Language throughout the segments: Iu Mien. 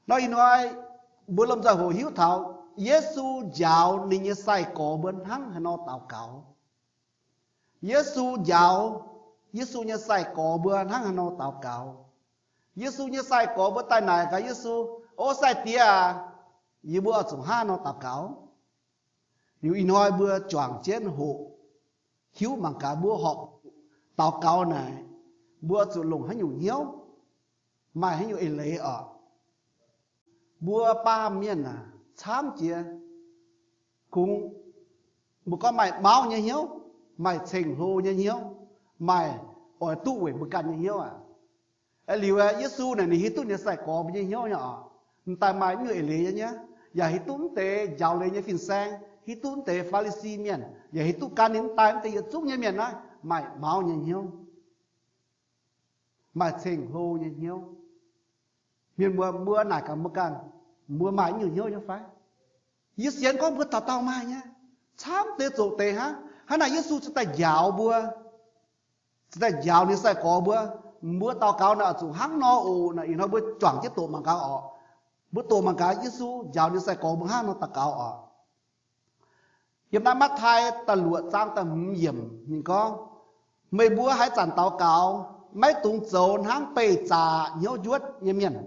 Nor ih hnoi mbuo lomh nzoih hoqc hiuv taux Yesu njaaux ninh nyei sai-gorx mbuo hnangv haaix nor daux gaux. Yesu njaaux Yesu nyei sai-gorx mbuo hnangv haaix nor daux gaux. Yesu nyei sai-gorx mbuo daaih naaic gaax Yesu, O sai-diex aac, yie mbuo oix zuqc hnangv haaix nor daux gaux? Liuz ih hnoi mbuo juangc jienv hoqc hiuv mangc gaax mbuo horpc daux gaux naaic, mbuo zuqc longc haaix nyungc hnyouv, maaih haaix nyungc eix leiz oc. Mbuo baamh mienh aac, camv jiex kungx mbuo gorngv maaih mauv nyei hnyouv, maaih ceng-hlo nyei hnyouv, maaih oix duqv weic mbuo ganh nyei hnyouv aac. Liuz Yesu naaic ninh hiuv duqv ninh nyei sai-gorx mbuo nyei hnyouv nyei oc. M'daaih maaih nyungc eix leiz nyei, yaac hiuv duqv mv deix njaaux leiz nyei fin-saeng, hiuv duqv mv deix Faa^li^si Mienh, yaac hiuv duqv gan ninh m'daaih mv deix yietc zungv nyei mienh naaiv maaih mauv nyei hnyouv, maaih ceng-hlo nyei hnyouv. Mienh muoz, mbuo naaic gaax mbuo ganh, mbuo maaih nyungc hnyouv nyei fai? Yie sienx gorngv mbuo dauh dauh maaih nyei. Camv deix zoqc deix hnangv. Hnangv naaic Yesu cingx daaih njaaux mbuo, cingx daaih njaaux ninh nyei sai-gorx mbuo, mbuo daux gaux naaic oix zuqc hnangv nor oc. Naaic ih hnoi mbuo juangc jienv doqc mangc gaax oc. Mbuo doqc mangc gaax Yesu njaaux ninh nyei sai-gorx mbuo hnangv nor daux gaux oc. Yiem naaiv Matv^tai da'luoqc zaang da'hmz yiemc ninh gorngv, Meih mbuo haaix zanc daux gaux, maiv dungx zoux hnangv beih zaqc hnyouv njuotv nyei mienh.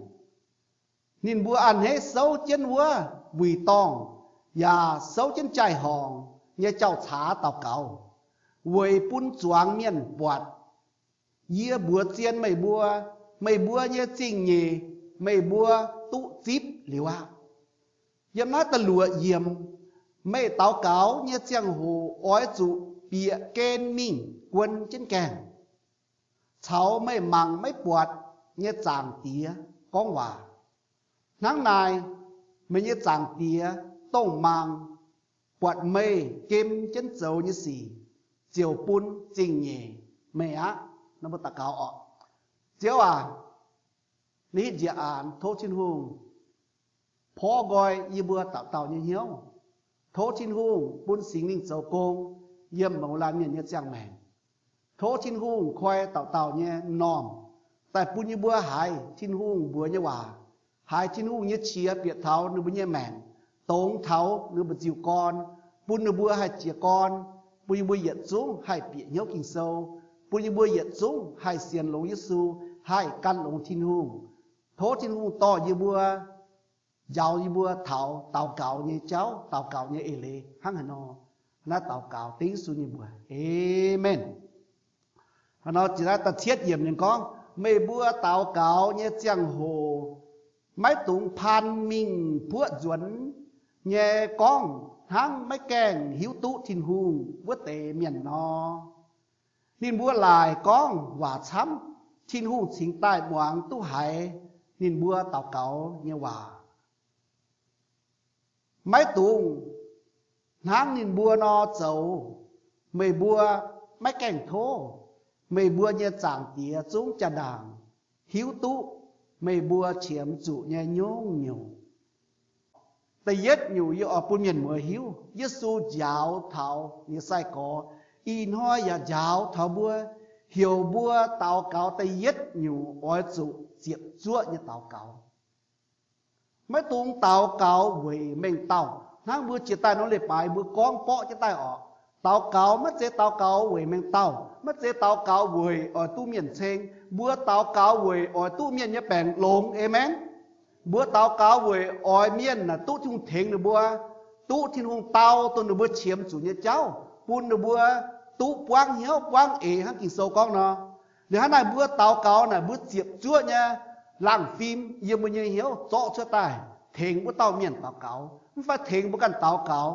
Ninh mbuo a'hneiv souv jienv wuov wuic dorngh yaac souv jienv jaai-horngc nyei jauv-caax daux gaux, weic bun zuangx mienh buatc. Yie mbuox zien meih mbuo, meih mbuo nyei zingh nyeic meih mbuo duqv zipv liuz aqv. Yiem naaiv da'luoqc yiemc, meih daux gaux nyei ziangh hoc oix zuqc bieqc gen mingh guon jienv gaengh, caux meih mangc maiv buatc nyei Zaangc Diex gorngv waac. Hnangv naaic, meih nyei Zaangc Diex, dongh mangc buatc meih gem jienv zoux nyei sic, ziouc bun zingh nyeic meih aqv. Mbuo daux gaux oc. Ziouv aac, naaiv hitv njiec aanx tov Tin-Hungh porv nqoi yie mbuo dauh dauh nyei hnyouv. Tov Tin-Hungh bun Singx Lingh zoux gong yiem mouz laanh mienh nyei ziangh maengc. Tov Tin-Hungh koi dauh dauh nyei m'normh, daaih bun yie mbuo haiz Tin-Hungh mbuox nyei waac, haiz Tin-Hungh nyei qiex bieqc taux ninh mbuo nyei maengc, dongz taux ninh mbu'ziex gorn, bun ninh mbuo haih jiez gorn, bun yie mbuo yietc zungv haih bieqc hnyouv Ging-Sou, bun yie mbuo yietc zungv haih sienx longx Yesu, haih gan longx Tin-Hungh. Tov Tin-Hungh dorh yie mbuo, njaaux yie mbuo taux daux gaux nyei jauv, daux gaux nyei eix leiz hnangv haaix nor. Naaiv daux gaux dengv Yesu nyei mbuox. Aamen. Hnangv nor, jiex naaiv da'cietv yiemc ninh gorngv, Meih mbuo daux gaux nyei ziangh hoc maiv dungx paan mingh buoqv nzuonx nyei gorngv hnangv maiv gaengh hiuv duqv Tin-Hungh wuov deix mienh nor. Ninh mbuo laaic gorngv waac camv, Tin-Hungh cingx daaih muangx duqv haiz ninh mbuo daux gaux nyei waac. Maiv dungx hnangv ninh mbuo nor zoux. Meih mbuo maiv gaengh tov, meih mbuo nyei Zaangc Diex zungv jaa-ndaangc hiuv duqv meih mbuo qiemx zuqc nyei nyungc-nyungc. Da'yietv nyungc yie oix bun mienh muoz hiuv, Yesu njaaux taux ninh nyei sai-gorx, ih hnoi yaac njaaux taux mbuo, heuc mbuo daux gaux da'yietv nyungc oix zuqc ziepc zuoqv nyei daux gaux. Maiv dungx daux gaux weic mengh dauh hnangv mbuo jiex daaih nor leiz-baaix mbuo gorngv borqv jienv daaih orqc. Daux gaux maiv zeiz daux gaux weic mengh dauh, maiv zeiz daux gaux weic oix duqv mienh ceng. Mbuo daux gaux weic oix duqv mienh nyei baengc longx. Aamen. Mbuo daux gaux weic oix mienh naaic duqv Tin-Hungh tengx ninh mbuo, duqv Tin-Hungh dau dongh ninh mbuo qiemx zuqc nyei jauv, bun ninh mbuo duqv buangv hnyouv buangv eix hnangv Ging-Sou gorngv nor. Liuz hnangv naaic mbuo daux gaux naaic mbuo ziepc zuoqv nyei laangh fim yiem mbuo nyei hnyouv zorqv cuotv daaih tengx wuov dauh mienh daux gaux, mv fai tengx mbuo ganh daux gaux,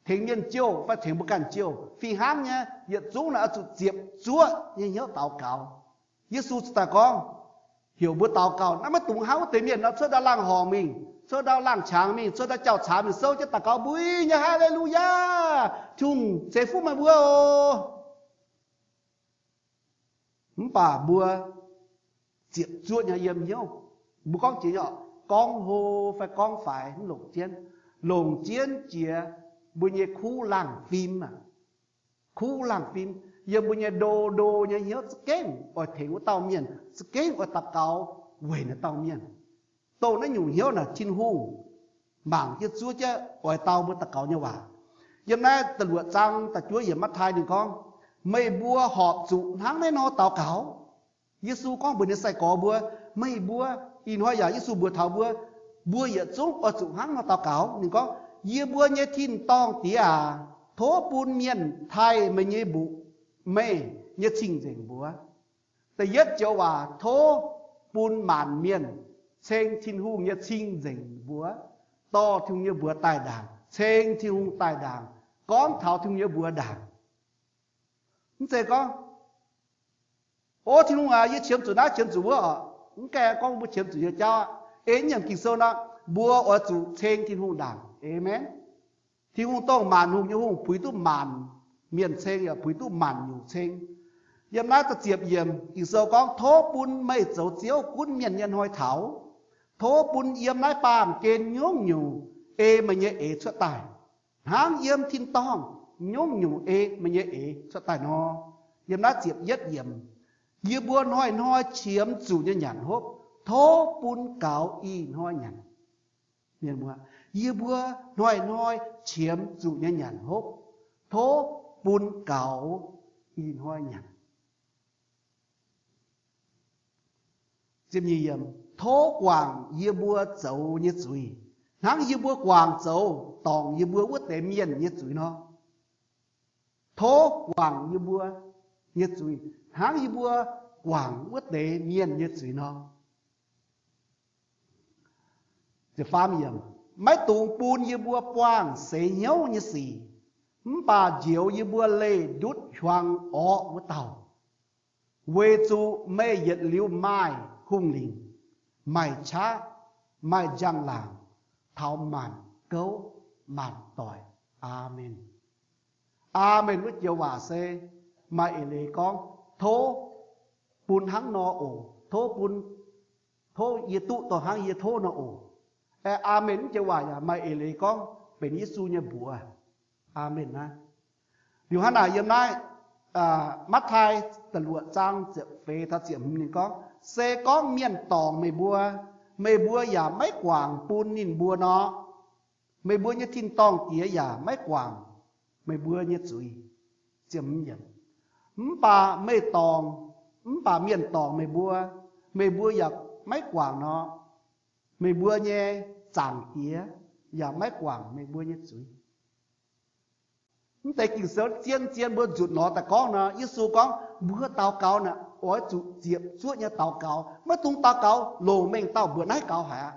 tengx mienh jouh fai tengx mbuo ganh jouh. Fih hnangv nyei, yietc zungv naaic oix zuqc ziepc zuoqv nyei hnyouv daux gaux. Yesu cingx daaih gorngv, heuc mbuo daux gaux naaiv maiv dungx hnangv wuov deix mienh nor cuotv ndau laangh horngc mingh, cuotv ndau laangh qangx mingh, cuotv ndau jauv-caax mingh souv jienv daux gaux, Mbuo nyei Haa^le^lu^yaa, Tin-Hungh ceix fuqv meih mbuo oc. Mv baac mbuo ziepc zuoqv nyei yiem hnyouv. Mbuo gorngv jiex nyei, gorngv hlo fai gorngv faix mv longc jienv. Longc jienv jiex mbuo nyei kuv laangh fim aac. Kuv laangh fim, yiem mbuo nyei ndo ndo nyei hnyouv za'gengh oix tengx wuov dauh mienh, za'gengh oix daux gaux weic naaiv dauh mienh. Dongh naaiv nyungc hnyouv naaic Tin-Hungh mangc jienv zuov jienv oix dau mbuo daux gaux nyei waac. Yiem naaiv da'luoqc zaang da'juov yiemc Matv^taai ninh gorngv, meih mbuo horpc zuqc hnangv naaiv nor daux gaux. Yesu gorngv mbuox ninh nyei sai-gorx mbuo, meih mbuo, ih hnoi yaac Yesu mbuox taux mbuo, mbuo yietc zungv oix zuqc hnangv nor daux gaux. Ninh gorngv, yie mbuo nyei tin-dorngh Diex aac, tov bun mienh taaih meih nyei mbuoqc, meih nyei cing-nzengc mbuox. Da'yietv joux waac, tov bun maanc mienh ceng Tin-Hungh nyei cing-nzengc mbuox, dorh Tin-Hungh nyei mbuox daaih ndaangc, ceng Tin-Hungh daaih ndaangc, gorngv taux Tin-Hungh nyei mbuox ndaangc. Mv zeiz gorngv, o Tin-Hungh aac, yie qiemx zuqc naaiv qiemx zuqc wuov oc. Mv gaengh gorngv mbuo qiemx zuqc nyei jauv aqv. Ei nyiemc Ging-Sou nor, mbuo oix zuqc ceng Tin-Hungh ndaangc. Aamen. Tin-Hungh dongh maanc hungh nyei Hungh, puix duqv maanc mienh ceng, yaac puix duqv maanc nyungc ceng. Yiem naaiv da'ziepc yiemc Ging-Sou gorngv, tov bun meih zoux Ziouv gunv mienh nyei hnoi taux. Tov bun yiem naaiv baamh gen nyungc-nyungc ei meih nyei eix cuotv daaih, hnangv yiem tin-dorngh nyungc-nyungc ei meih nyei eix cuotv daaih nor. Yiem naaiv ziepc yietv yiemc, yie mbuo hnoi-hnoi qiemx zuqc nyei nyanc hopv, tov bun gaux ih hnoi nyanc. Mienh muoz, yie mbuo hnoi-hnoi qiemx zuqc nyei nyanc hopv, tov bun gaux ih hnoi nyanc. Tov guangc yie mbuo zoux nyei zuiz, hnangv yie mbuo guangc zoux dorngc yie mbuo wuov deix mienh nyei zuiz nor. Tov guangc yie mbuo nyei zuiz, hnangv yie mbuo guangc wuov deix mienh nyei zuiz nor. Maiv dungx bun yie mbuo buangh seix hnyouv nyei sic, mv baac njoux yie mbuo leih ndutv hiuang orqv wuov dauh. Weic zuqc meih yietc liuz maaih hungh lingc, maaih qaqv, maaih njang-laangc, taux maanc gouv maanc doic. Aamen. Aamen wuov joux waac se maaih eix leiz gorngv, tov bun hnangv nor oc. Tov bun, tov yie duqv dongh hnangv yie tov nor oc. Aamen wuov joux waac yaac maaih eix leiz gorngv benx Yesu nyei mbuox. Aamen naaiv. Liuz hnangv naaic yiem naaiv Matv^taai da'luoqc zaang ziepc feix taux ziepc hmz ninh gorngv, se gorngv mienh dorngc meih mbuo, meih mbuo yaac maiv guangc bun ninh mbuo nor, meih mbuo nyei tin-dorngh Diex yaac maiv guangc meih mbuo nyei zuiz. Mv baac meih dorngc, mv baac mienh dorngc meih mbuo, meih mbuo yaac maiv guangc nor, meih mbuo nyei Zaangc Diex yaac maiv guangc meih mbuo nyei zuiz. Mv deix Ging-Sou zien-zien mbuo nzutc nor daaih gorngv nor, Yesu gorngv mbuo daux gaux naaic oix zuqc ziepc zuoqv nyei daux gaux. Maiv dungx daux gaux longc mengh dauh mbuoqc naaiv gaux haic aqv.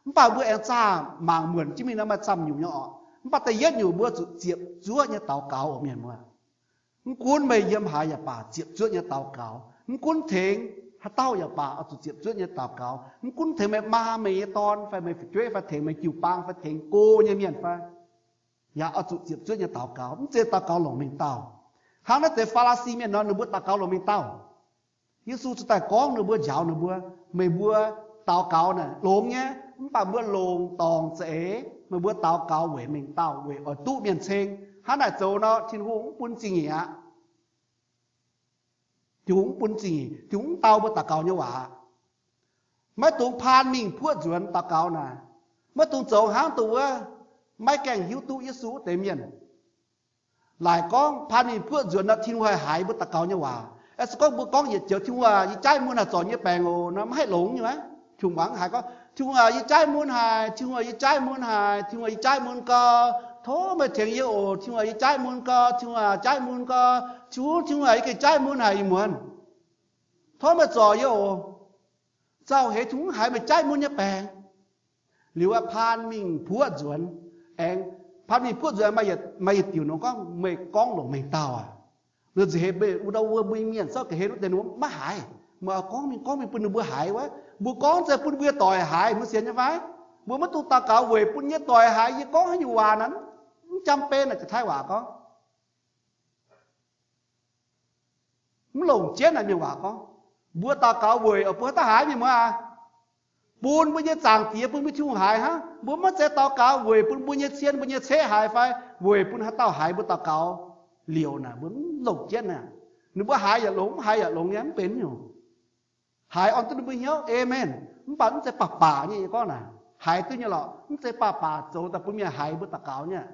Mv baac mbuo aengx zaah mangc muonc jienv mingh nor maaih camv nyungc nyei orqc. Mv baac da'yietv nyungc mbuo zuqc ziepc zuoqv nyei daux gaux oc mienh muoz. Mv gunv meih yiem haaix yaac baac ziepc zuoqv nyei daux gaux. Mv gunv tengx haaix dauh yaac baac oix zuqc ziepc zuoqv nyei daux gaux. Mv gunv tengx meih maa, meih nyei dorn, fai meih fu'jueiv, fai tengx meih jiu-baang, fai tengx go nyei mienh fai, yaac oix zuqc ziepc zuoqv nyei daux gaux. Mv zeiz daux gaux longc mengh dauh. Hnangv naaiv deix Faa^laa^si mienh nor, ninh mbuo daux gaux longc mengh dauh. Yesu cingx daaih gorngv ninh mbuo, njaaux ninh mbuo, meih mbuo daux gaux naaic longx nyei, mv baac mbuo longc dorngc za'eix. Meih mbuo daux gaux weic mengh dauh, weic oix duqv mienh ceng. Hnangv naaic zoux nor, Tin-Hungh mv bun zingh nyeic aqv. Tin-Hungh mv bun zingh nyeic, Tin-Hungh mv dau mbuo daux gaux nyei waac. Maiv dungx paan mingh puoqv nzuonx daux gaux naaic. Maiv dungx zoux hnangv dongh wuov maiv gaengh hiuv duqv Yesu wuov deix mienh. Laaic gorngv paan mingh puoqv nzuonx nor, Tin-Hungh haih haiz mbuo daux gaux nyei waac. Aeqv, se gorngv mbuo gorngv yietc joux, Tin-Hungh aac, yie jaaiv mun haih zorc nyei baengc oc nor, maiv haih longx nyei. Tin-Hungh mangc haiz gorngv, Tin-Hungh aac, yie jaaiv mun haic. Tin-Hungh aac, yie jaaiv mun haic. Tin-Hungh aac, yie jaaiv mun gau. Tov meih tengx yie oc. Tin-Hungh aac, yie jaaiv mun gau. Tin-Hungh aac, jaaiv mun gau. Tin-Hungh, Tin-Hungh aac, yie gengh jaaiv mun haic ih muonz. Tov meih zorc yie oc. Zauh heix Tin-Hungh haiz meih jaaiv mun nyei baengc. Liuz aeqv, paan mingh puoqv nzuonx. Aengx paan mingh puoqv nzuonx, maaih yietc diuc nor gorngv meih gorngv longc mengh dauh aac. Nzuonx heix mbuo ndau wuov mbuo mienh zorqv ga'hlen wuov deix ninh mbuo maiv haiz. Meih gorngv mingh gorngv mingh bun ninh mbuo haiz wuov. Mbuo gorngv za'gengh bun mbuo doic haiz, mbuo sienx nyei fai? Mbuo maiv dungx daux gaux weic bun nyei doic haiz yie gorngv haaix nyungc waac naaic. Mv jam ben naaic, Janx-Taiv waac gorngv mv longc jienv naaic, mienh waac gorngv. Mbuo daux gaux weic oix bun haaix dauh haiz, mienh muoz aac? Bun mbuo nyei Zaangc Diex, bun mbuo Tin-Hungh haiz hnangv. Mbuo maiv zeiz daux gaux weic bun mbuo nyei cien, mbuo nyei ceqv haiz fai weic bun haaix dauh haiz. Mbuo daux gaux liouc naaic, mbuo mv longc jienv naaic. Ninh mbuo haiz yaac longx, mv haiz yaac longx nyei, mv benx nyungc. Haiz orn duqv ninh mbuo hnyouv. Aamen. Mv baac mv zeiz baac baac nyei, yie gorngv naaic, haiz duqv nyei lorqc. Mv zeiz baac baac zoux daaih bun mienh haiz mbuo daux gaux nyei.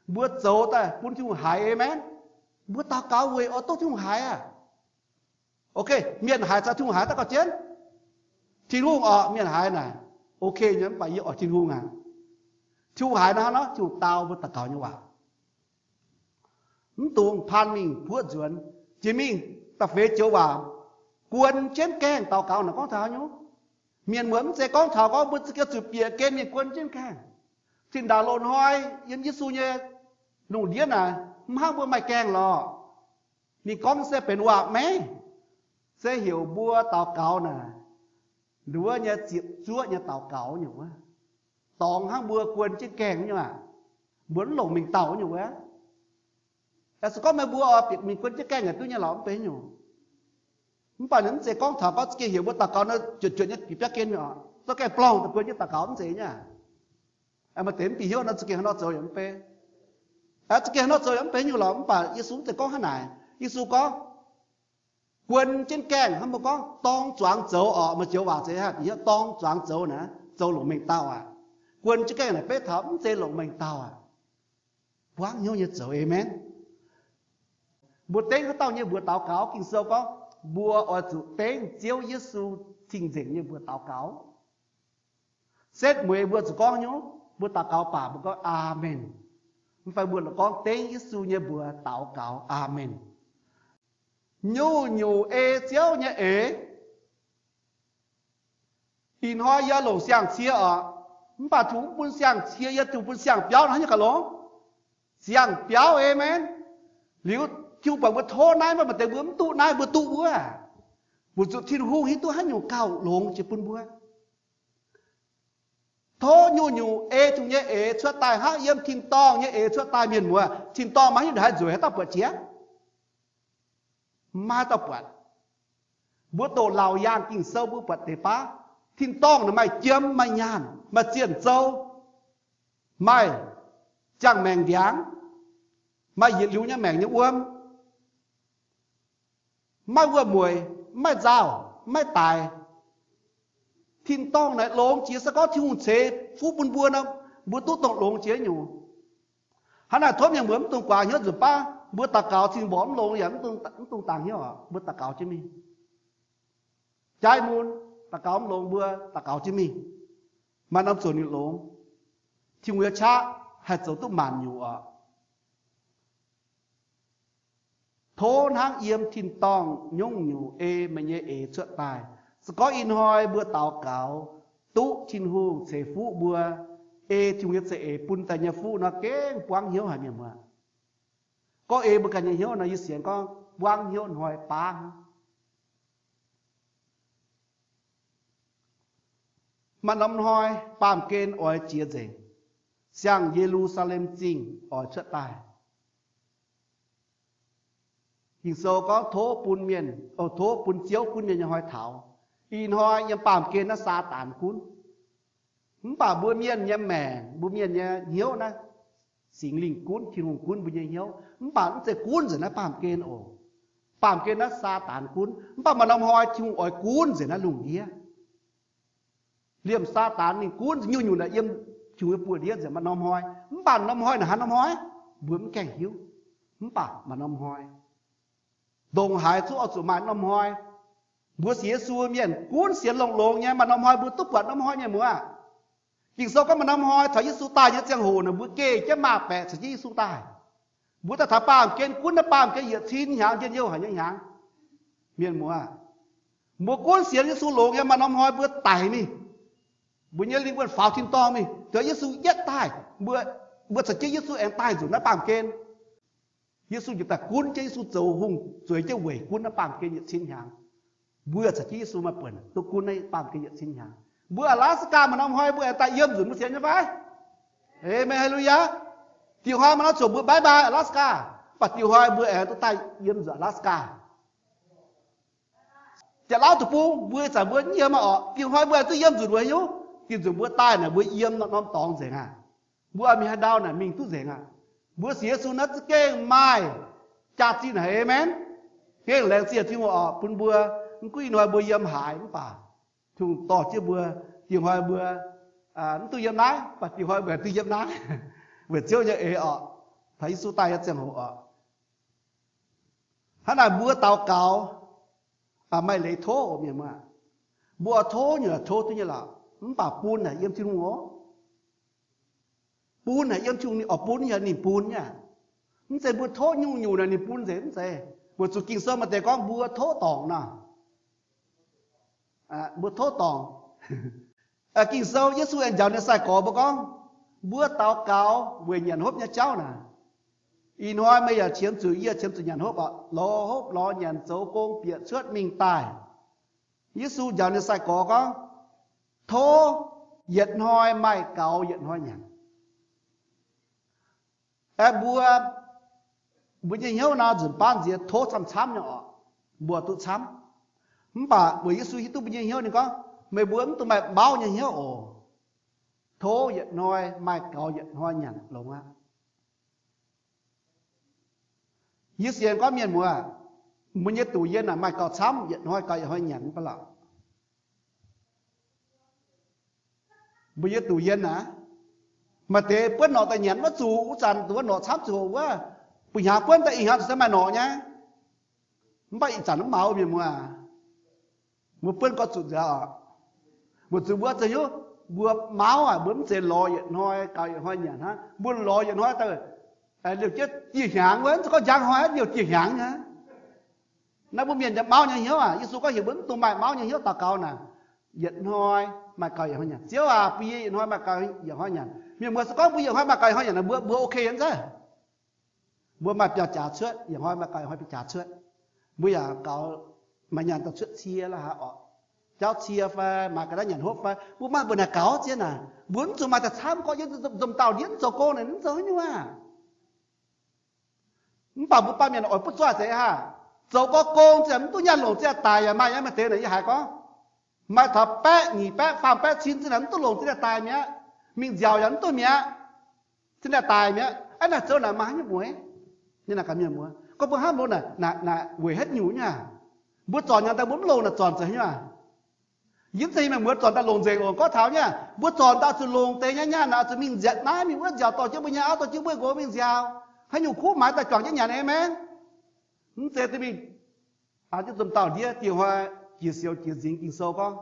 Mbuo zoux daaih bun Tin-Hungh haiz, aamen. Mbuo daux gaux weic oix duqv Tin-Hungh haiz aqv. Ok, mienh haiz caux Tin-Hungh haiz daaih gauh jienv? Tin-Hungh oc, mienh haiz naaic ok nyei, mv baac yie oix Tin-Hungh aqv. Tin-Hungh haiz naaiv hnangv nor, Tin-Hungh dau mbuo daux gaux nyei waac. Mv dungx paan mingh puoqv nzuonx. Jiex mingh da'feix joux waac, guon jienv gaengh daux gaux naaic gorngv taux haaix nyungc? Mienh muoz, mv zeiz gorngv taux gorngv mbuo za'gengh zuqc bieqc gen mingh guon jienv gaengh. Zinh ndaangc loz-hnoi yiem Yesu nyei lungh ndiev naaic, mv hnangv mbuo maaih gaengh lorqc. Ninh gorngv se benx waac-meiv, se heuc mbuo daux gaux naaic, nduov nyei ziepc zuoqv nyei daux gaux nyei wuov. Dorngx hnangv mbuo guon jienv gaengh nyei aqv. Mbuo mv longc mengh dauh nyei wuov. Se gorngv meih mbuo oix bieqc mingh guon jienv gaengh yaac duqv nyei lorqc, mv benx nyungc. Mv baac ninh mv zeiz gorngv taux gorngv za'gengh heuc mbuo daux gaux nor, juotc juotc nyei bieqc biauv gen mingh oc, zorqv gaengh blorngh daaih guon jienv daux gaux, mv zeiz nyei aqv. Maaih deix mv bieqc hnyouv nor, za'gengh haaix nor zoux yaac mv bei. Za'gengh haaix nor zoux yaac mv benx nyungc lorqc. Mv baac Yesu mv zeiz gorngv hnangv naaic. Yesu gorngv, guon jienv gaengh, hnangv mbuo gorngv dorng zuangx zoux oc. Maaih joux waac zeiz hnangv, bieqc hnyouv dorng zuangx zoux naaic, zoux longc mengh dauh aqv. Guon jienv gaengh naaic beiv taux mv zeiz longc mengh dauh aqv. Buangv hnyouv nyei zoux, aamen. Mbuo dengv haaix dauh nyei mbuox daux gaux? Ging-Sou gorngv mbuo oix zuqc dengv Ziouv Yesu cing-nzengc nyei mbuox daux gaux. Setv mueiz mbuo zuqc gorngv nyungc, mbuo daux gaux baac mbuo gorngv, Aamen. Mv fai mbuo la'gorngv dengv Yesu nyei mbuox daux gaux, Aamen. Nyungc-nyungc ei Ziouv nyei eix. Ih hnoi yie longc siang-cie oc, mv baac Tin-Hungh mv bun siang-cie, yie Tin-Hungh bun siang-biauv, hnangv nyei gauh longx. Siang-biauv, aamen. Liuz Tin-Hungh buatc mbuo tov naaiv, mv baac maaih deix mbuo mv duqv naaiv, mbuo duqv wuov. Weic zuqc Tin-Hungh hiuv duqv haaix nyungc gauh longx jiex bun mbuo. Tov nyungc-nyungc ei Tin-Hungh nyei eix cuotv daaih hnangv yiem tin-dorngh nyei eix cuotv daaih, mienh muoz. Tin-dorngh maaih haaix nyungc ndongc haaix nzueic haaix dauh buatc jiex? Maiv maaih dauh buatc. Mbuo doqc laauc yaangh Ging-Sou mbuo buatc deix baav, tin-dorngh naaic maaih jiem, maaih nyaanh, maaih zienh zou, maaih ziangh maengc ndiangx, maaih yietc liuz nyei maengc nyei wuom, maiv wuom-mueic, maiv nzauh, maiv daic. Tin-dorngh naaic longx jiex. Se gorngv Tin-Hungh ceix fuqv bun mbuo nor, mbuo duqv dongh longx jiex nyungc. Hnangv naaic tov mienh mbuo mv dungx guaax hnyouv nzunc baav mbuo daux gaux cing mborqc mv longx yaac mv dungx dangx hnyouv oc. Mbuo daux gaux jienv mingh. Jaiv mun, daux gaux mv longx, mbuo daux gaux jienv mingh. Maaih norm ziouc ninh longx. Tin-Hungh nyei qaqv haih zoux duqv maanc nyungc oc. Tov hnangv yiem tin-dorngh nyungc-nyungc ei meih nyei eix cuotv daaih. Se gorngv ih hnoi mbuo daux gaux duqv Tin-Hungh ceix fuqv mbuo, ei Tin-Hungh nyei za'eix bun daaih nyei fuqv nor, gengh buangv hnyouv haic, mienh muoz. Gorngv ei mbuo ganh nyei hnyouv nor, yie sienx gorngv buangv hnyouv hnoi baav hnangv. Maaih norm hnoi baamh gen oix jiex nzengc, siang Ye^lu^saa^lem Zingh oix cuotv daaih. Ging-Sou gorngv tov bun mienh, o, tov bun Ziouv gunv mienh nyei hnoi taux. Ih hnoi yiem baamh gen naaiv Saadaan gunv. Mv baac mbuo mienh nyei maengc, mbuo mienh nyei hnyouv naaiv, Singx Lingh gunv, Tin-Hungh gunv mbuo nyei hnyouv. Mv baac mv zeiz gunv nzengc naaiv baamh gen oc. Baamh gen naaiv Saadaan gunv, mv baac maaih norm hnoi Tin-Hungh oix gunv nzengc naaiv lungh ndiev. Liemh Saadaan ninh gunv nyungc-nyungc naaic yiem Tin-Hungh nyei buoz-ndiev nzengc maaih norm hnoi. Mv baac norm hnoi naaic haaix norm hnoi, mbuo mv gaengh hiuv. Mv baac maaih norm hnoi. Ndongc haaix zungv oix zuqc maaih norm hnoi. Mbuo sienx Yesu mienh gunv sienx longx-longx nyei, maaih norm hnoi mbuo duqv buatc norm hnoi, mienh muoz. Ging-Sou gorngv maaih norm hnoi caux Yesu daaih nyei ziangh hoc naaic, mbuo geh jienv maah baeqc caux jienv Yesu daaih. Mbuo daaih taux baamh gen gunv naaiv baamh gen yietc cin hnyangx, njien-youh haic nyei hnyangx. Mienh muoz, mbuo gunv sienx Yesu longx nyei, maaih norm hnoi mbuo daic mingh. Mbuo nyei lingh wuonh faaux tin-dorngh mingh, taux Yesu yietv daaih, mbuo, mbuo caux jienv Yesu aengx daaih nzunc naaiv baamh gen. Yesu njiec daaih gunv jienv, Yesu zoux hungh zueiz jienv weic gunv naaiv baamh gen yietc cin hnyangx. Mbuo caux jienv Yesu maaih buonc duqv gunv naaiv baamh gen yietc cin hnyangx. Mbuo Alaska maaih norm hnoi mbuo aengx daaih yiem nzunc, mbuo sienx nyei fai? Aamen, haa^le-lu-yaac. Diuh hnoi maaih norm ziouc mbuo bye bye Alaska, mv baac diuh hnoi mbuo aengx duqv daaih yiem nzunc Alaska. Janx-Lauv deic-bung mbuo ih zanc mbuo yiem aqv orqc, diuh hnoi mbuo aengx duqv yiem nzunc weic haaix nyungc? Diuh nzunc mbuo daaih naaic mbuo yiem norm dorngx nzengc aqv. Mbuo mingh haaix ndau naaic mingh duqv nzengc aqv. Mbuo sienx Yesu naaiv za'gengh maaih jaax-zinh haic, aamen. Gengh laengz zingh Tin-Hungh orqc, bun mbuo, mv gunv ih hnoi mbuo yiem haaix mv baac Tin-Hungh dorh jienv mbuo. Diex hnoi mbuo mv duqv yiem naaiv, mv baac diex hnoi mbuo duqv yiem naaiv, weic Ziouv nyei eix orqc, taux Yesu daaih nyei ziangh hoc orqc. Hnangv naaic mbuo daux gaux maaih leiz tov oc, mienh muoz. Mbuo oix tov nyei, tov duqv nyei lorqc, mv baac bun naaic yiem Tin-Hungh oc. Bun naaic yiem Tin-Hungh, ninh oix bun nyei, ninh bun nyei aqv. Mv zeiz mbuo tov nyungc-nyungc naaic ninh bun nzengc, mv zeiz. Weic zuqc Ging-Sou maaih deix gorngv mbuo tov dorngc nor. Mbuo tov dorngc. Ging-Sou, Yesu aengx njaaux ninh nyei sai-gorx mbuo gorngv, mbuo daux gaux weic nyanc hopv nyei jauv naaic, ih hnoi meih yaac qiemx zuqc, yie qiemx zuqc nyanc hopv oc. Lorz hopv lorz nyanc, zoux gong, bieqc cuotv mingh daaih. Yesu njaaux ninh nyei sai-gorx gorngv, tov yietc hnoi maaih gaux yietc hnoi nyanc. Aeqv, mbuo, mbuo nyei hnyouv nor nzunc baav nziex tov camv-camv nyei orqc, mbuo duqv camv. Mv baac weic Yesu hiuv duqv mbuo nyei hnyouv, ninh gorngv, meih mbuo mv dungx maaih mauv nyei hnyouv oc. Tov yietc hnoi maaih gaux yietc hnoi nyanc longx aqv. Yie sienx gorngv mienh muoz, mbuo nyei duqv yiem naaic maaih gaux camv, yietc hnoi gaux yietc hnoi nyanc mv baac lorqc. Mbuo nyei duqv yiem naaic, maaih deix buonv norqc daaih nyanc maiv zuqc, wuov zanc wuov norqc camv zuqc wuov, bun hnyangx buonv daaih ih hnyangx zuqc se maaih norqc nyei. Mv baac ih zanc mv mauv, mienh muoz. Mbuo buonv gorngv zuqc nzengc oc. Weic zuqc mbuo zoux hiuv, mbuo mauv aqv, mbuo mv zeiz lorz yietc hnoi gaux yietc hnoi nyanc hnangv. Mbuo lorz yietc hnoi daaih liouh jienv dieh hnyangx wuov, mv zeiz gorngv njang hnoi liouh dieh hnyangx nyei. Naaiv mbuo mienh nyei mauv nyei hnyouv aac, Yesu gorngv heuc mbuo mv dungx maaih mauv nyei hnyouv daux gaux naaic, yietc hnoi maaih gaux yietc hnoi nyanc. Ziouv aac, bun yie yietc hnoi maaih gaux yietc hnoi nyanc. Mienh muoz, se gorngv mbuo yietc hnoi maaih gaux yietc hnoi nyanc, mbuo, mbuo ok nyei zeiv. Mbuo maaih biauv-jaax cuotv, yietc hnoi maaih gaux yietc hnoi biauv-jaax cuotv. Mbuo yaac gaux maaih nyanc daaih cuotv cie la'haaix orqc, jauv cie fai maaih ga'naaiv nyanc hopv fai, mbuo maaih mbuo naaic gaux ziex naaic, mbuo mv zuqc maaih daaih camv gorqv yiem nzomc dauh ndiev mv zoux gong naaic, mv zoux haaix nyungc aac. Mv baac mbuo baamh mienh oix butv zoih zeiz haah? Zoux gong gong ziex mv duqv nyaanh longc ziex daic yaac maaih nyei. Maaih deix naaic yie haiz gorngv, maaih taux baeqv nyic baeqv faam baeqv cin ziex naaic mv duqv longc ziex daaih mi'aqv. Mingh nziaauc yaac mv duqv mi'aqv. Ziex daaih daic mi'aqv. Aav, naaic zoux naaic maaih haaix nyungc mueiz? Ninh naaic gaax mienh muoz, gorngv mbuo hnamv longx naaic, naaic weic haaix nyungc nyei aac? Mbuo zornc nyanc daaih mbuo mv longc naaic zornc zoux haaix nyungc aac? Yie mv zeiz mienh muoz zornc daaih longc nzengc oc. Gorngv taux nyei, mbuo zornc daaih oix zuqc longc deix nyei nyaanh naaic, oix zuqc mingh nziaauc naaiv mingh wuov, nziaauc dorh jienv mbuo nyei auv, dorh jienv mbuo nyei nqox mingh nziaauc. Haaix nyungc kuv maaiz daaih juangc jienv nyanc eix maengh? Mv zeiz duqv mingh jienv nzomc dauh ndiev dieh hnoi jiex sioux jiex nzingx. Ging-Sou gorngv,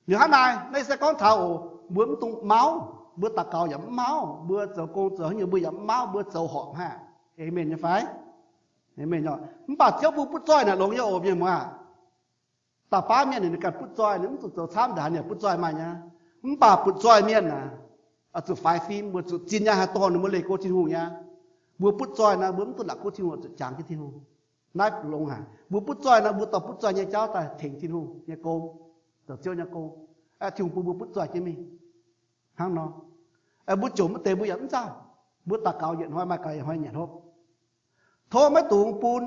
liuz hnangv naaic, naaiv se gorngv taux oc, mbuo mv dungx mauv, mbuo daux gaux yaac mv mauv, mbuo zoux gong zoux haaix nyungc mbuo yaac mv mauv, mbuo zoux horpc haic. Aamen nyei fai? Mv baac Ziouv bun butv zoih naaic longx nyei oc, mienh muoz. Da'faanh mienh ninh ganh butv zoih, ninh mv zuqc zoux camv ndaangc, ninh butv zoih maaih nyei. Mv baac butv zoih mienh aah, oix zuqc faix fim, mbuo zuqc zinh nyei haih dorh ninh mbuo leih go Tin-Hungh nyei. Mbuo butv zoih naaiv, mbuo mv duqv la'kuqv Tin-Hungh, oix zuqc jangx jienv Tin-Hungh. Naaiv longx haic. Mbuo butv zoih naaiv, mbuo dorh butv zoih nyei jauv daaih tengx Tin-Hungh nyei gong, zoux Ziouv nyei gong. Tin-Hungh bun mbuo butv zoih jienv mingh hnangv nor. Mbuo jomc mv deix mbuo yaac mv nzauh. Mbuo daux gaux yietc hnoi maaih gaux yietc hnoi nyanc hopv. Tov maiv dungx bun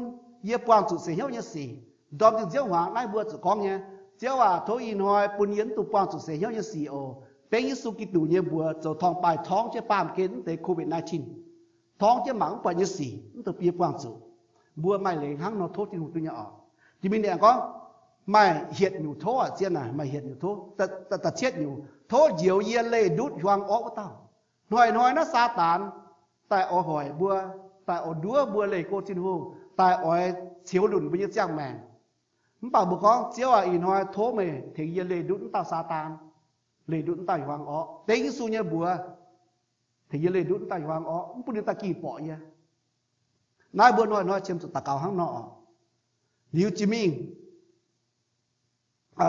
yie buangh zuqc seix hnyouv nyei sic. Ndorm zinh nziouv hmuangx naaiv mbuo zuqc gorngv nyei, Ziouv aac, tov ih hnoi bun yie mv dungx buangh zuqc seix hnyouv nyei sic oc. Bengv Yesu Giduc nyei mbuox zoux torngv-baaih torngv jienv baamh gen mv deix COVID nineteen, torngv jienv mangc mv buatc nyei sic mv dungx bun yie buangh zuqc. Mbuo maaih leiz hnangv nor tov Tin-Hungh duqv nyei oc. Jiex mingh ninh aengx gorngv, maaih hietc nyungc tov aac, zien naaic maaih hietc nyungc tov, da'cietv nyungc, tov njoux yie leih ndutv hiuang orqv wuov dauh. Hnoi-hnoi naaiv Saadaan daaih oix hoic mbuo, daaih oix nduov mbuo leih go Tin-Hungh, daaih oix ceux lunc mbuo nyei ziangh maengc. Mv baac mbuo gorngv, Ziouv aac, ih hnoi tov meih tengx yie leih ndutv wuov dauh Saadaan, leih ndutv wuov dauh hiuang orqv. Dengv Yesu nyei mbuox, tengx yie leih ndutv wuov dauh hiuang orqv, mv bun ninh daaih gingh borqc yie. Naaiv mbuo hnoi-hnoi qiemx zuqc daux gaux hnangv nor oc. Liuz jiex mingh,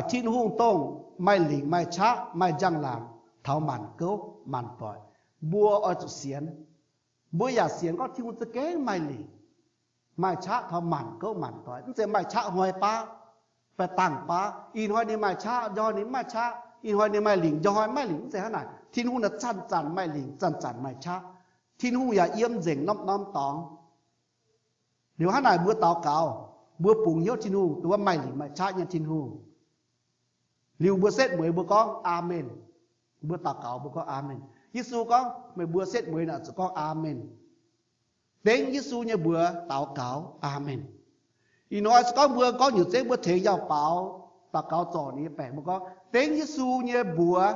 Tin-Hungh dongh maaih lingc maaih qaqv maaih njang-laangc taux maanc gouv maanc doic, mbuo oix zuqc sienx. Mbuo yaac sienx gorngv Tin-Hungh za'gengh maaih lingc maaih qaqv taux maanc gouv maanc doic. Mv zeiz maaih qaqv hnoi baav fai dangh baav. Ih hnoi ninh maaih qaqv, njang hnoi ninh mv maaih qaqv. Ih hnoi ninh maaih lingc, njang hnoi mv maaih lingc, mv zeiz hnangv naaic. Tin-Hungh naaic zanc-zanc maaih lingc, zanc-zanc maaih qaqv. Tin-Hungh yaac yiem nzengc norm-norm dorngx. Liuz hnangv naaic mbuo daux gaux, mbuo bungx hnyouv Tin-Hungh, dongh wuov maaih lingc maaih qaqv nyei Tin-Hungh. Liuz mbuo setv mueiz mbuo gorngv, Aamen. Mbuo daux gaux mbuo gorngv, Aamen. Yesu gorngv, meih mbuo setv mueiz naaic zuqc gorngv, Aamen. Dengv Yesu nyei mbuox daux gaux, Aamen. Ih hnoi se gorngv mbuo gorngv nyungc zeiv mbuo tengx yauh baaux Daux gaux zorc ninh nyei baengc. Mbuo gorngv dengv Yesu nyei mbuox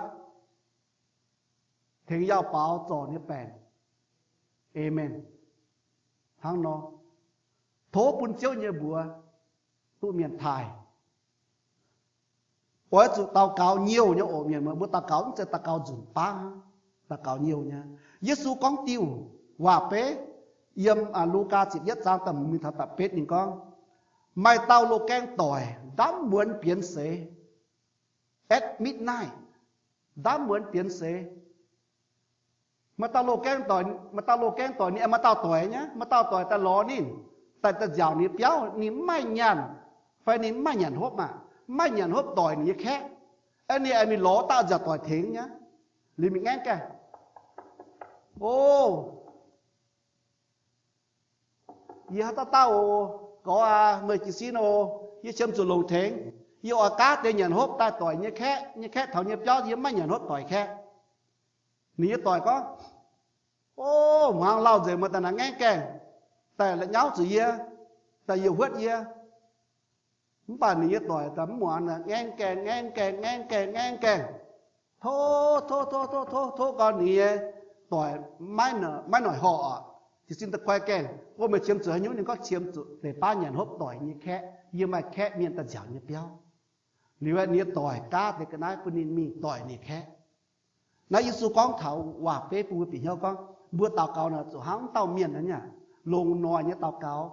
tengx yaauc baaux zorc ninh nyei baengc. Aamen. Hnangv nor, tov bun Ziouv nyei mbuox duqv mienh taaih. Oix zuqc daux gaux nyouh nyei oc. Mienh muoz, mbuo daux gaux mv zeiz daux gaux nzunc baav hnangv, daux gaux nyouh nyei. Yesu gorngv diuh waac-beiv yiem Lugaa ziepc yietv zaang da'hmz mingh taux da'betv, ninh gorngv, Maaih dauh loz-gaeng doic ndamv muonz bienx seix, at midnight, ndamv muonz bienx seix. Maaih dauh loz-gaeng doic, maaih dauh loz-gaeng doic, ninh aengx maaih dauh doic nyei. Maaih dauh doic daaih lorz ninh, daaih, daaih nziaauc ninh nyei biauv. Ninh mv maaih nyaanh, fai ninh mv maaih nyanc hopv maah, mv maaih nyanc hopv doic ninh nyei kaeqv. Aeqv, ninh aengx mingh lorz dauh nziaauc doic tengx nyei. Liuz mingh ngaengv gaengh, O, yie haaix dauh dauh oc, gorx aac, meih jiez sin oc, yie qiemx zuqc longc tengx. Yie oix gaav deix nyanc hopv daaih doic nyei kaeqv. Nyei kaeqv taux nyei biauv, yie mv maaih nyanc hopv doic kaeqv. Ninh nyei doic gorngv, O, hmuangx lauh nzengc, meih daaih naaic ngaengv gaengh, daaih la'nyauv zuqc yie, daaih youh huotv yie. Mv baac ninh nyei doic daaih mv muangx, ngaengv gaengh, ngaengv gaengh, ngaengv gaengh, ngaengv gaengh, Tov, tov, tov, tov, tov, tov gau. Ninh nyei doic maiv noic horh oc. Jiez sin da'guaih gaengh, O, meih qiemx zuqc haaix nyungc? Ninh gorngv, Qiemx zuqc deix baav nyanc hopv doic nyei kaeqv. Yie maaih kaeqv mienh daaih nziaauc nyei biauv. Liuz ninh nyei doic gaav deix ga'naaiv bun ninh mingh doic ninh kaeqv. Naaiv Yesu gorngv taux waac-beiv bun mbuo bieqc hnyouv gorngv, mbuo daux gaux naaic zuqc hnangv wuov dauh mienh naaiv nyei, longc noic nyei daux gaux.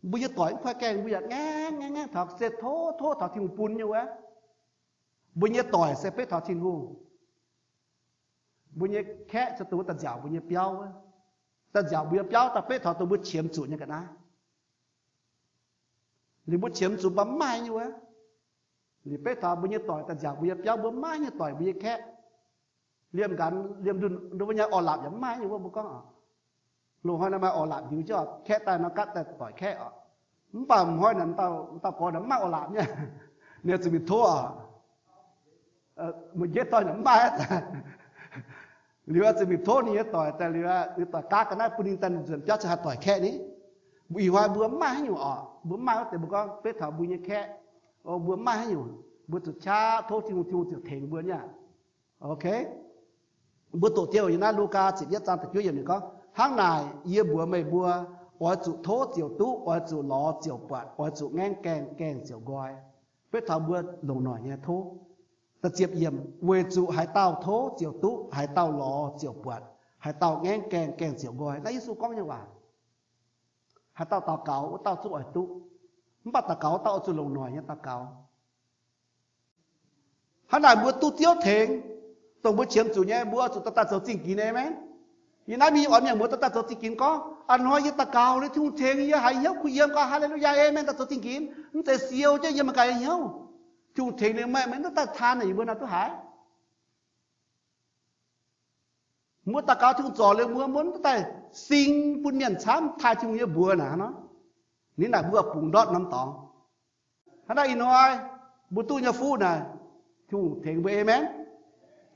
Mbuo nyei doic mv kuaaiv gaengh, mbuo yaac ngaengv ngaengv ngaengv taux se tov tov taux Tin-Hungh bun nyei wuov. Mbuo nyei doic se beiv taux Tin-Hungh. Mbuo nyei kaeqv se dongh wuov daaih nziaauc mbuo nyei biauv wuov. Daaih nziaauc mbuo nyei biauv daaih beiv taux dongh mbuo qiemx zuqc nyei ga'naaiv. Liuz mbuo qiemx zuqc mv baac mv maaih nyei wuov. Liuz beiv taux mbuo nyei doic daaih nziaauc mbuo nyei biauv, mbuo mv maaih nyei doic mbuo nyei kaeqv. Liemh nqanx liemh ndunh nduov nyei orv-lapc yaac mv maaih nyei wuov. Mbuo gorngv, Loz-hnoi naaiv maaih orv-lapc ndiux jienv oc, kaeqv daaih nor gaatv daaih doic kaeqv oc. Mv baac m'hnoi naaic dauh gorx naaic mv maaih orv-lapc nyei, ninh zuqc mingh tov oc. Mbuo njiec doic naaic mv maaih. Liuz zuqc mingh tov ninh nyei doic daaih, liuz ninh doic gaav ga'naaiv bun ninh daaih nzuonx biauv cingx haih doic kaeqv ni. Ih hnoi mbuo mv maaih haaix nyungc oc. Mbuo mv maaih wuov deix mbuo gorngv beiv taux mbuo nyei kaeqv, mbuo mv maaih haaix nyungc, mbuo zuqc qaqv tov Tin-Hungh, Tin-Hungh ziouc tengx mbuo nyei. Ok. Mbuo doqc diouh yiem naaiv Lugaa ziepc yietv zaang da'juov yiemc ninh gorngv, Hnangv naaic yie mbuox meih mbuo, oix zuqc tov ziouc duqv, oix zuqc lorz ziouc buatc, oix zuqc ngaengv gaengh, gaengh ziouc nqoi. Beiv taux mbuo longc noic nyei tov. Weic zuqc haaix dauh tov ziouc duqv, haaix dauh lorz ziouc buatc, haaix dauh ngaengv gaengh, gaengh ziouc nqoi. Naaiv Yesu gorngv nyei waac. Haaix dauh daux gaux, wuov dauh zungv oix duqv. Mv baac daux gaux wuov dauh oix zuqc longc noic nyei daux gaux. Hnangv naaic mbuo duqv Ziouv tengx, dongh mbuo qiemx zuqc nyei, mbuo oix zuqc dorh daaih zoux zingh ginx, aamen. Yie naaiv mingh oix mienh muoz dorh daaih zoux zingh ginx gorngv, A'hnoi yie daux gaux liuz Tin-Hungh tengx yie haiz hnyouv kuh yiem gau, Haa^le^lu^yaa, aamen, daaih zoux zingh ginx. Mv zeiz siou jienv yiem gaax nyei hnyouv. Tin-Hungh tengx liuz meih, meih duqv daaih taan naaic yie mbuo naaic duqv haiz. Mbuo daux gaux Tin-Hungh zorc liuz mbuo, mbuo mv duqv daaih sing bun mienh camv taaih Tin-Hungh nyei mbuox naaic hnangv nor. Ninh naaic mbuo bungx ndortv norm dorngx. Hnangv naaiv ih hnoi mbuo duqv nyei fuqv naaic, Tin-Hungh tengx mbuo, aamen.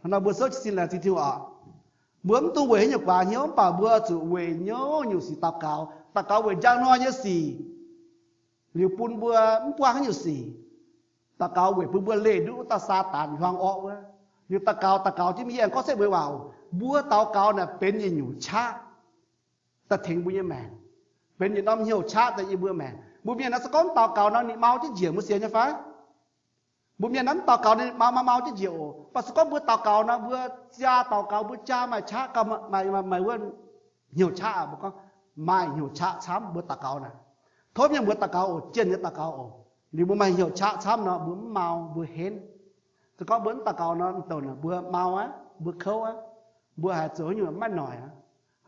Hnangv nor mbuo souv jiez sin laengz zingh Tin-Hungh oc. Mbuo mv dungx weic haaix nyungc guaax hnyouv, mv baac mbuo zuqc weic hnyouv nyungc sic daux gaux. Daux gaux weic njang hnoi nyei sic, liuz bun mbuo mv buangh haaix nyungc sic. Daux gaux weic bun mbuo leih ndutv wuov dauh Saadaan hiuang orqv wuov. Liuz daux gaux, daux gaux jienv mingh, yie aengx gorngv setv mueiz waac oc, mbuo daux gaux naaic benx yietc nyungc qaqv daaih tengx mbuo nyei maengc, benx yietc norm hnyouv qaqv daaih yiem mbuo maengc. Mbuo mienh naaiv se gorngv daux gaux nor ninh mau jienv njiec mbuo sienx nyei fai? Mbuo mienh naaiv mv daux gaux ninh mau mau mau jienv njiec oc. Mv baac se gorngv mbuo daux gaux nor, mbuo jaa daux gaux, mbuo jaa maaih qaqv gauh maaih, maaih wuov hnyouv qaqv aqv. Mbuo gorngv maaih hnyouv qaqv camv mbuo daux gaux naaic. Tov mienh muoz daux gaux oc, jienh nyei daux gaux oc. Liuz mbuo maaih hnyouv qaqv camv nor, mbuo mv mau, mbuo henv. Se gorngv mbuo mv daux gaux nor, mv douc naaic mbuo mau aqv, mbuo kouv aqv, mbuo haiz zoux haaix nyungc maiv noic aqv.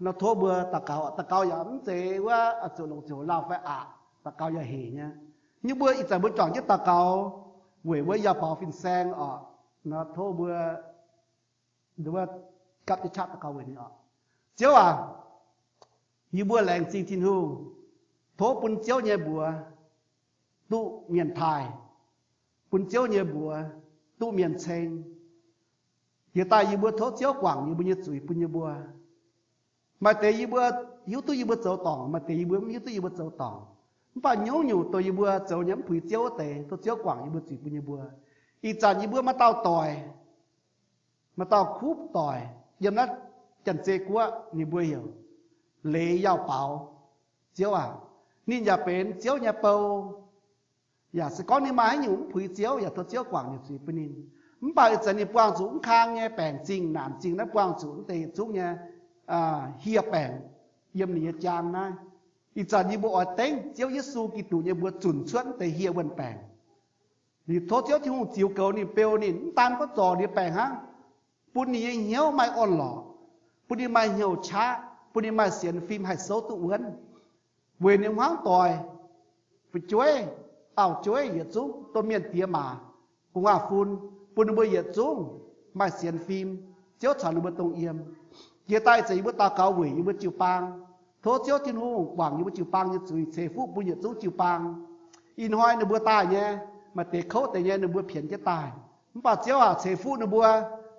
Nor tov mbuo daux gaux, daux gaux yaac mv zeiz wuov zuqc longc ziouc lauh fai aqc, daux gaux yaac hec nyei. Nyei mbuo ih zanc mbuo juangc jienv daux gaux weic wuov yauh baaux fin-saeng oc. Nor tov mbuo gapv jienv qaqv daux gaux weic ninh oc. Ziouv aac, yie mbuo laengz zingh Tin-Hungh. Tov bun Ziouv nyei mbuox duqv mienh taaih, bun Ziouv nyei mbuox duqv mienh ceng. Jiex daaih yie mbuo tov Ziouv guangc yie mbuo nyei zuiz bun yie mbuo. Maaih deix yie mbuo hiuv duqv yie mbuo zoux dorngc, maaih deix yie mbuo mv hiuv duqv yie mbuo zoux dorngc. Mv baac nyungc-nyungc dongh yie mbuo zoux nyei mv puix Ziouv wuov deix, tov Ziouv guangc yie mbuo zuiz bun yie mbuo. Ih zanc yie mbuo maaih dauh doic, maaih dauh kuv doic yiem naaiv Janx-Zei Guoqv, ninh mbuo heuc Leiz Yauh Baaux. Ziouv aac, ninh yaac benx Ziouv nyei bou. Yaac se gorngv ninh maaih haaix nyungc mv puix Ziouv yaac tov Ziouv guangc ninh zuiz bun ninh. Mv baac ih zanc ninh buangh zuqc mv kang nyei baengc zingh, naanc zingh naaiv, buangh zuqc mv deix yietc zungv nyei hieh baengc yiem ninh nyei jaang naaiv. Ih zanc yie mbuo oix dengv Ziouv Yesu Giduc nyei mbuox zunc cuotv mv deix hieh wuonh baengc. Liuz tov Ziouv Tin-Hungh ziux goux ninh, beu ninh, mv daan gorngv zorc ninh nyei baengc hnangv, bun ninh nyei hnyouv maaih orn-lorqc, bun ninh maaih hnyouv qaqv, bun ninh maaih sienx fim haih souv duqv wuonv. Weic ninh hmuangv doic, fu'jueiv, auv-jueiv yietc zungv, domh mienh diex maac, gu'nguaaz-fun, bun ninh mbuo yietc zungv maaih sienx fim, Ziouv caux ninh mbuo dongh yiem. Jiex daaih ih zanc yie mbuo daux gaux weic yie mbuo jiu-baang. Tov Ziouv Tin-Hungh guangc yie mbuo jiu-baang nyei zuiz, ceix fuqv bun yietc zungv jiu-baang. Ih hnoi ninh mbuo daaih nyei, maaih deix kouv deix nyei, ninh mbuo pienx jienv daaih. Mv baac Ziouv aac, ceix fuqv ninh mbuo,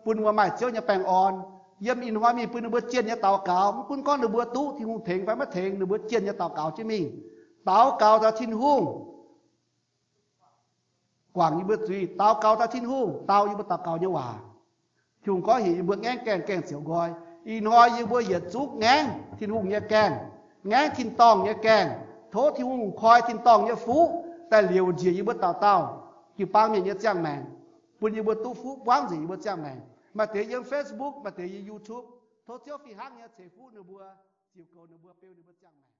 bun ninh mbuo maaih Ziouv nyei baengh orn. Yiem ih hnoi mingh bun ninh mbuo jienh nyei daux gaux, mv gunv gorngv ninh mbuo duqv Tin-Hungh tengx fai maiv tengx, ninh mbuo jienh nyei daux gaux jienv mingh. Daux gaux daaih Tin-Hungh guangc yie mbuo zuiz. Daux gaux daaih Tin-Hungh dau yie mbuo daux gaux nyei waac. Tin-Hungh gorngv heuc yie mbuo ngaengv gaengh, gaengh ziouc nqoi. Ih hnoi yie mbuo yietc zungv ngaengv Tin-Hungh nyei gaengh, ngaengv tin-dorngh nyei gaengh. Tov Tin-Hungh koi tin-dorngh nyei fuqv daaih liouc njiec yie mbuo dauh dauh jiu-baang mienh nyei ziangh maengc, bun yie mbuo duqv fuqv buangv nzengc yie mbuo ziangh maengc. Maaih deix yiem Facebook, maaih deix yiem YouTube. Tov Ziouv fih hnangv nyei ceix fuqv ninh mbuo, ziux goux ninh mbuo, beu ninh mbuo ziangh maengc.